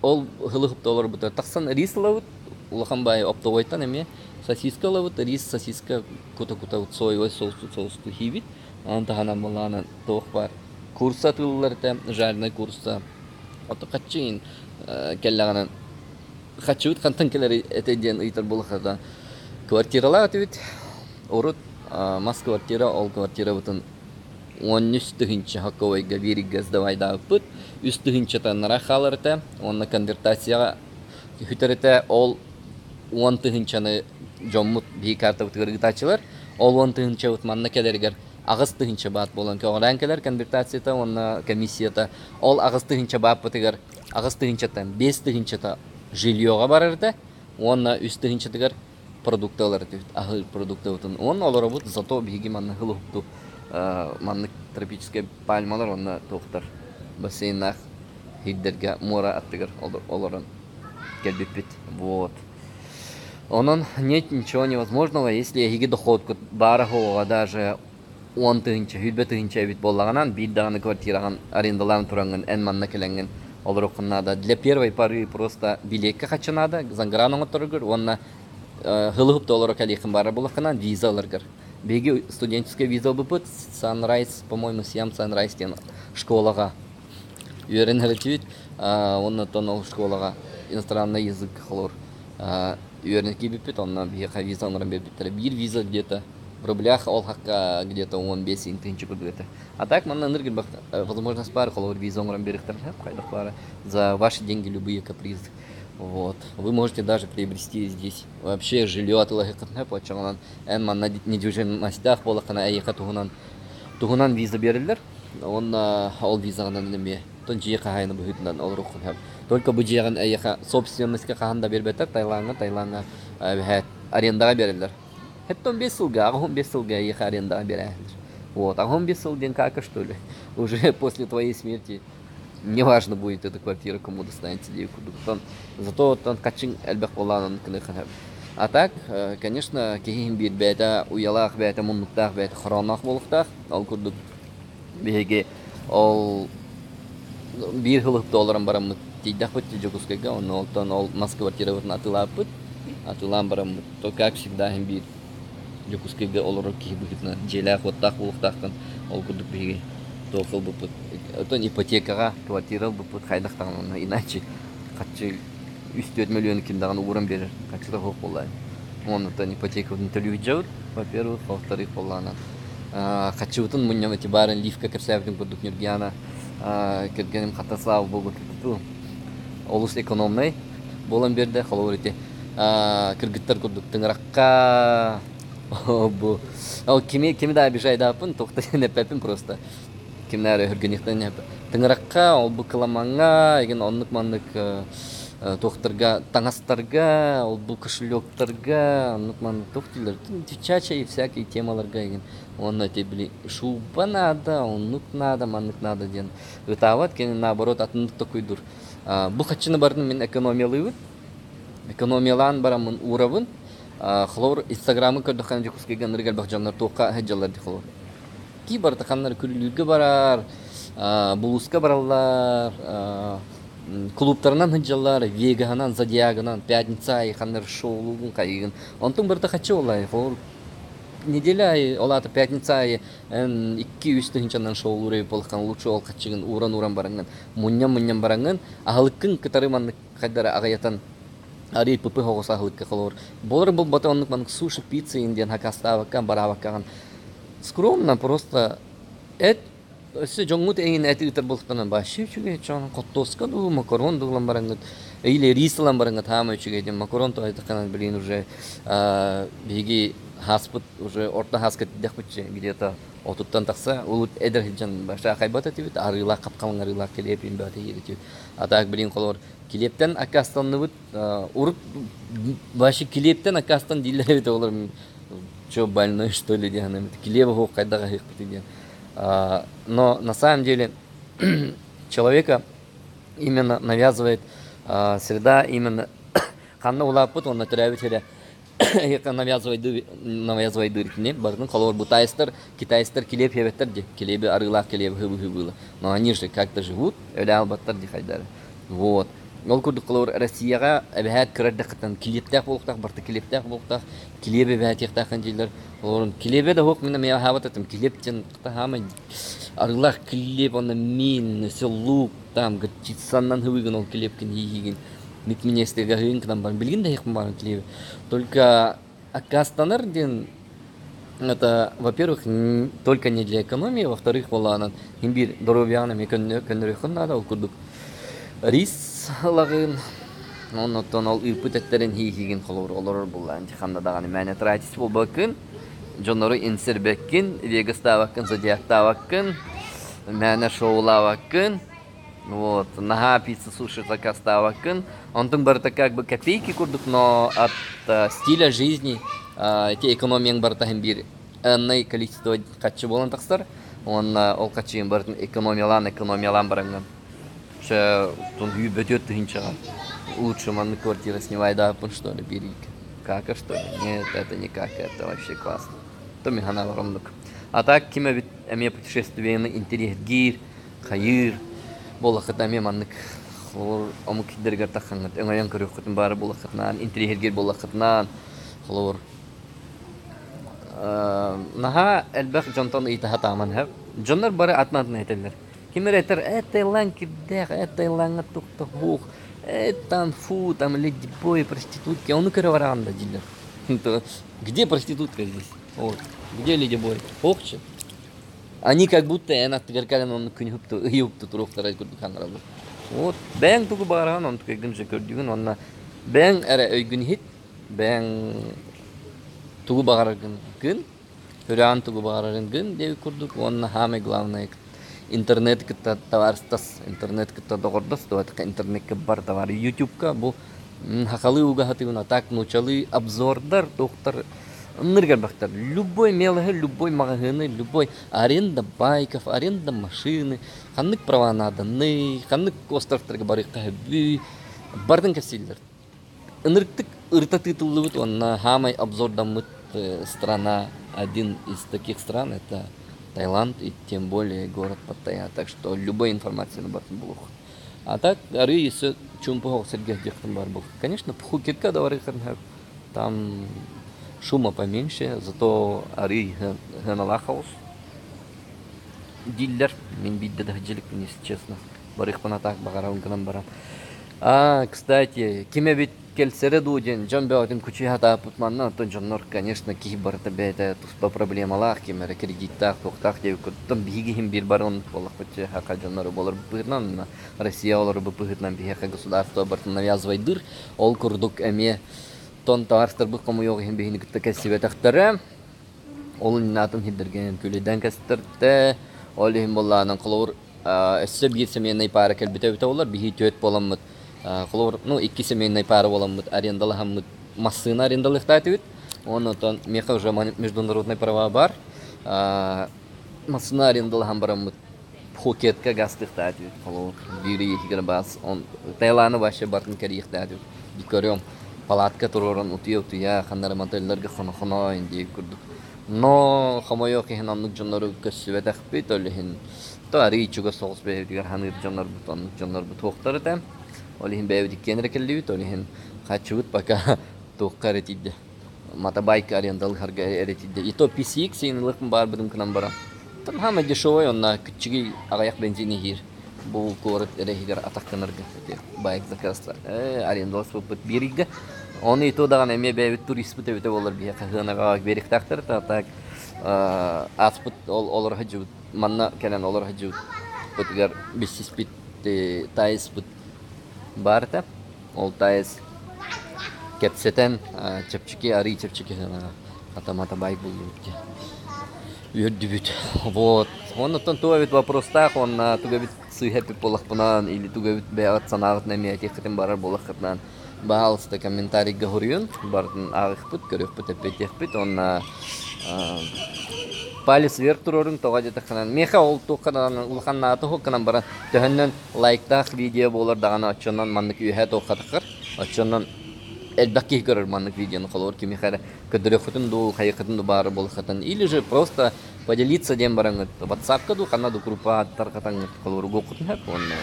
ол һылы олорбута. Тахсан рис ылабыт, улахан баай оптовойтан эмиэ сосиска ылабыт, рис, сосиска кута-кута соевай соусту соусту хиибит. Онон таһынан былаанан туох баар. Курса атыылылар этэ, жареный курса. Ото хаччыын кэллэҕинэн хаччыбыт хантан кэлэр этэ диэн ыйытар буоллахха квартиралаах этибит. Урут мас квартира, ол квартирабытын 13 тыһыынча хокковайга биир ыйга сдавайдаабыппыт. Үс тыһыынчата нара хаалар этэ. Уонна конвертацияҕа сүтэр этэ. Ол 10 тыһыынчаны дьоммут биһи картабытыгар ыытааччылар. Ол 10 тыһыынчабыт манна кэлэригэр 8 тыһыынча баат буолан көҕүрээн кэлэр конвертацията уонна комиссията. Ол 8 тыһыынча бааппытыгар 8 тыһыынчаттан 5 тыһыынчата жильеҕа барар этэ уонна 3 тыһыынчатыгар продукты ылар этибит, аһыыр продуктыбытын. Уонна олоробут, зато биһиги манна хылыһыкту маннык тропическай пальмалар уонна туохтар бассейннаах сирдэргэ муора аттыгар олорон кэлбиппит. Вот. Онон нет ничего невозможного, если эһиги доходкут баара суоҕа даже 10 тыһыынча, 20 тыһыынча эбит буоллаҕынан, биир даҕаны квартираҕын арендалаан тураҥҥын, эн манна кэлэҥҥин олоруоххун наада. Для первой поры просто билиэккэ хаччы наада, загран оҥотторгор уонна һылыһып олоро кэлиэххин баара буоллаххына виза ыларгар. Биһиги студенческая виза ылбыппыт, Sunrise, по-моему, Сиам Sunrise диэн школаҕа үөрэнэр этибит. Уонна оттон ол школаҕа иностранный язык холор үөрэнэ киирбиппит, онно биһиэхэ виза оҥорон биэрбиттэрэ. Биир виза где-то в рублях ол хакка где-то 15 тыһыынча курдук этэ. А так манна ынырык возможность баар, холобур виза оҥорон биэриэхтэрин сөп, хайдах баара. За ваши деньги любые капризы. Вот. Вы можете даже приобрести здесь вообще жилье атыылаһыаххытын сөп, оччоҕунан эн манна недвижимостях буоллаххына эйиэхэ туһунан туһунан виза биэрэллэр. Уонна ол визаҕынан эмиэ тон дьиэ хаһаайына быһыытынан олоруоххун сөп. Только бу дьиэҕин эйиэхэ собственностька хаһан да биэрбэттэр, Таилаҥҥа, Таилаҥҥа эбэһээт арендаҕа биэрэллэр. Хэттон 5 сылга, 85 сылга эйиэхэ арендаҕа биэрээһилэр. Вот, 85 сыл диэн кака, что ли? Уже после твоей смерти неважно будет эта квартира кому достанется диэки курдук. Зато оттон хаччыҥ элбэх буоллаҕына кыныхха. А так, конечно, киһи иһин биир бэйэтэ уйалаах, бэйэтэ муннуктаах, бэйэтэ хороонноох буолуохтаах. Ол курдук биһиги ол биир сыл олорон бараммыт тиийдэхпит Дьокуускайга, онно оттон ол мас квартирабытын атыылааппыт. Атыылаан бараммыт, то как всегда иһин биир Дьокуускайга олорор киһи быһыытынан дьиэлээх-уоттаах буолуохтааххын. Ол курдук биһиги туох ылбыппыт. Оттон ипотекаҕа квартира ылбыппыт хайдах даҕаны иначе харчы 3-4 мөлүйүөн ким даҕаны ууран биэрэр харчыта суох буоллаҕа. Оннуттан ипотекабытын төлүү сылдьабыт, во-первых, во-вторых, буоллаҕына харчыбытын мунньан эти баарын лифка кэпсээбитин курдук Ньургуйаана кэргэним хата слава богу олус экономнай буолан биэрдэ. Холобур ити кыргыттар курдук тыҥырахха бу ол кими кими да обижайдааппын туохта эппэппин просто кимнээр өһүргэниэхтэн тыҥырахха ол бу кыламаҥҥа игин оннук маннык туохтарга таҥастарга ол бу кошелектарга оннук маннык туох дииллэр девчачьи и всякие темаларга игин уонна эти били шуба надо оннук надо маннык надо диэн ытаабат кини наоборот атыннык токуйдур бу хаччыны барытын мин экономиялыыбын экономиялаан бараммын уурабын холобур инстаграмы көрдөххө Дьокуускайга ынырык элбэх дьоннор туохха сылдьаллар дии холобур Ки барыта ханна эрэ күллүүргэ барар, булууска бараллар, кулууптарынан сылдьаллар, Вегаһынан, Зодиагынан, пятница аайы ханна эрэ шоулуугун хайыыгын. Онтуҥ барыта хаччы буоллаҕай, холобур, неделя аайы, ол аата пятница аайы эн 2-3 тыһыынчанан шоулуур эбит буоллаххына, лучше ол хаччыгын ууран-ууран бараҥҥын, мунньан-мунньан бараҥҥын, аһылыккын кытары маннык хайдары аҕыйатан арыы ПП оҕус аһылыкка холобур буолар буолбата оннук маннык суши пицца диэн хакастаабакка бараабаккаҕын скромно просто эт өссө дьоҥҥут эҥин эт ыытар буолтанан вообще үчүгэй чоон хортуоска дуу макарон дуу ылан бараҥҥыт или рис ылан бараҥҥыт хаама үчүгэй диэн макарон тоһуйдаххына блин уже биһиги хааспыт уже орто хааска тиийдэхпитчэ где-то отуттан тахса улут эдэр сылдьан вообще хайбат этибит арыылаах хапхалаҥ арыылаах килиэп бөҕөтө иһиир этибит а так блин холобур килиэптэн аккаастанныбыт урут вообще килиэптэн аккаастан дииллэр эбит олор че больной что ли диэн килиэбэ суох хайдах аһыахпытый диэн но на самом деле человека именно навязывает среда именно ханна улааппыт уонна төрөөбүт сирэ навязывайдыыр кини барытын холобур бутайстар китайстар килиэп сиэбэттэр дии килиэби арыылаах килиэби хыбы-хыбыыла но они же как-то живут өлө албаттар дии хайдары вот ол курдук холобур Россияҕа эбэһээт кыра эрдэххиттэн килиэптээх буолуохтаах барыта килиэптээх буолуохтаах килиэп эбэһээтиэхтээххин дииллэр олорун килиэбэ да суох мин эмиэ аһаабат этим килиэп диэн хаамай арыылаах килиэп уонна миин өссө луук там горчицаннан хыбыыгын ол килиэпкин иһиигин миэстэгэ аһыын гынан баран билигин да иһиэхпин баҕаран килиэби только аккаастанар диэн это во-первых только не для экономии во-вторых буоллаҕынан син биир доруобуйаҕын эмиэ көннөрүөххүн наада ол курдук рис ылаҕын оннуттан ол ыыппыт эттэрин иһиигин холобур олорор буоллаҕын ханна даҕаны мээнэ тратить буолбаккын дьоннору инсэрбэккин вегастаабаккын зодиактаабаккын мээнэ шоулаабаккын Вот, наһаа пицца суши заказтаабаккын. Онтуҥ барыта как бы копейки курдук, но от стиля жизни эти экономияҥ барыта иһин биир энное количество харчы буолан тахсар. Уонна ол харчыгын барытын экономиялаан, экономиялаан бараҥҥын. Вообще, бөтүөт тыһыынчаҕа лучше маннык квартира снимайдааппын, что ли, биир Кака, что ли? Нет, это не кака, это вообще классно. То мин санаабар оннук. А так ким эбит эмиэ путешествиены интэриэһиргиир, хайыыр буоллаххытына эмиэ маннык холобур омук сирдэригэр таххаҥҥыт өҥөйөн көрүөххүтүн баара буоллаххытынаан интэриэһиргиир буоллаххытынаан холобур наһаа элбэх дьонтон ыйытаһа тааман иһэр дьоннор бары атын-атын этэллэр ким эрэ этэр э Таиланд кирдээх э Таилаҥҥа туох да э там фу там леди бой проститутки ону көрө бараҕын да дииллэр где проститутка здесь вот где леди бой охче Они как будто эн аттыгар кэлэн оннук күнү уһукту ыйы уһукту туруохтара курдук хаҥыраллар. Вот бэйэҥ тугу баҕараҕын онтук өйгүн дьэ көрдүүгүн уонна бэйэҥ эрэ өйгүн иһит, бэйэҥ тугу баҕараргын гын, сүрэҕин тугу баҕарарын гын диэбит курдук уонна самое главное интернет кытта табаарыстас, интернет кытта доҕордос, интернеккэ бар товар ютубка бу сахалыы угаһатыыбын а так нуучалыы обзордар туохтар Ынырык элбэхтэр. Любой мелочи, любой маҕаһыыны, любой аренда байков, аренда машины, ханнык права нааданы, ханнык островтарга барыахха сөбүй, барытын кэпсииллэр. Ынырыктык Ырыта тыытыллыбыт уонна саамай обзордаммыт страна, один из таких стран это Таиланд и тем более город Паттайя. Так что любой информацияны барытын булуох. А так арыы өссө чуумпу оһох сиргэ диэхтэн баар буолуох. Конечно, Пхукетка да барыаххын сөп. Там шума поменьше, зато арыы сыаналаах хаос. Дииллэр. Мин биирдэ да сылдьа если честно. Барыахпын а так баҕарабын гынан баран. А, кстати, ким эбит кэлсэрэ дуу диэн дьон бөҕөтүн кучуйа сатаабыт манна, оттон дьоннор, конечно, киһи барыта бэйэтэ туспа проблемалаах, ким эрэ кредиттаах, туохтаах диэбит курдук. Биһиги иһин биир бары оннук буоллахпыт саха дьонноро буолар быһыытынан, Россия олорбут быһыытынан биһиэхэ государство барытын навязывайдыыр. Ол курдук эмиэ тон табаарыстарбыт хомойуох иһин биһини кытта кэлсибэтэхтэрэ. Ол иннинэ атын сирдэргэ күлүдэн кэстэртэ. Ол иһин буоллаҕынан холобур өссө биир семейнай паара кэлбитэ эбитэ буоллар, биһи түөрт буоламмыт, холобур, ну, икки семейнай паара буоламмыт арендалаһаммыт массыына арендалыахтаах этибит. Уонна оттон миэхэ уже международный права бар. Массыына арендалаһан бараммыт Пхукетка гастыахтаах этибит. Холобур, биир ийэтигэр баас, он Таиланы вообще бартын кэрийиэхтээх этибит. Көрүөм, палатка туруоран утуйа-утуйа, ханна эрэ мотелларга хоно-хоно диир курдук. Но хомойуох иһин оннук дьоннору көрсүбэтэхпит, ол иһин то арыый чугас соҕус бэйэбитигэр ханыыр дьоннорбут, оннук дьоннорбут суохтар этэ. Ол иһин бэйэбит иккиэн эрэ кэллибит, ол иһин хаччыбыт пока туохха эрэ тиийдэ. Мотобайк арендалыһарга эрэ тиийдэ. И то PCX сиэн баарбытын гынан баран. Там самый дешевый, онно кыччыгый аҕыйах бензин иһиир. Бу куорат эрэ иһигэр атах гынарга ити байк заказтар арендаласпыппыт биир ыйга. Оны и то даҕаны эмиэ бэйэбит туриспыт эбитэ буоллар биһиэхэ сыанаҕа биэриэхтээхтэр так ааспыт ол олоро сылдьыбыт манна кэлэн олоро сылдьыбыппытыгар билсиспит таайыспыт баар этэ. Ол таайыс кэпсэтэн чэпчэки арыый чэпчэки сыанаҕа хата байк буллубут дии. Үөрдүбүт. Вот. Оннуттан туох эбит вопростаах уонна тугу эбит сыыһа эппит буоллахпынан или тугу эбит бэйэҕит санааҕытынан эмиэ этиэххитин барар буоллаххытынан баһаалыста комментарийга суруйун. Барытын ааҕыахпыт, көрүөхпүт, эппиэттиэхпит уонна палец вверх туруоруҥ тоҕо диэтэххинэ миэхэ ол туохха даҕаны улахан наада суох гынан баран төһөннөн лайктаах видео буолар даҕаны оччонон маннык үөһэ туохха таххар оччонон элбэх киһи көрөр маннык видеону холобур кимиэхэ эрэ көрдөрүөххүтүн дуу, хайыаххытын дуу баара буолуоххутун или же просто поделиться диэн бараҥҥыт ватсапка дуу, ханна дуу группа тарҕатаҥҥыт холобур угуоххутун сөп уонна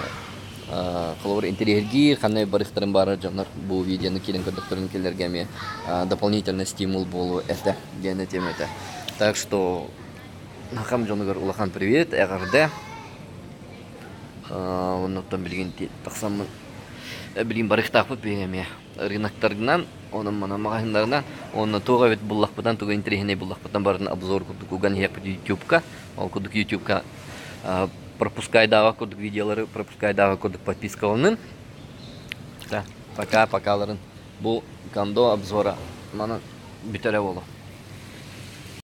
холобур интэриэһиргиир ханна барыахтарын баарар дьоннор бу видеону киирэн көрдөхтөрүн кинилэргэ эмиэ дополнительный стимул буолуо этэ диэн этиэм этэ. Так что Хахам дьонугар улахан привет, эҕэрдэ. Оннуттан билигин тахсаммын билигин барыахтаахпыт биһиги эмиэ рыноктарынан, онон-манан маҕаһыыннарынан уонна туох эбит буллахпытынан, тугу интэриэһинэй буллахпытынан барытын обзор курдук уган иһиэхпит ютубка. Ол курдук ютубка пропускайдааҕа курдук видеолары пропускайдааҕа курдук подпискаланын. Да, пока-покаларын бу кондо обзора манан бүтэрэ буолуо.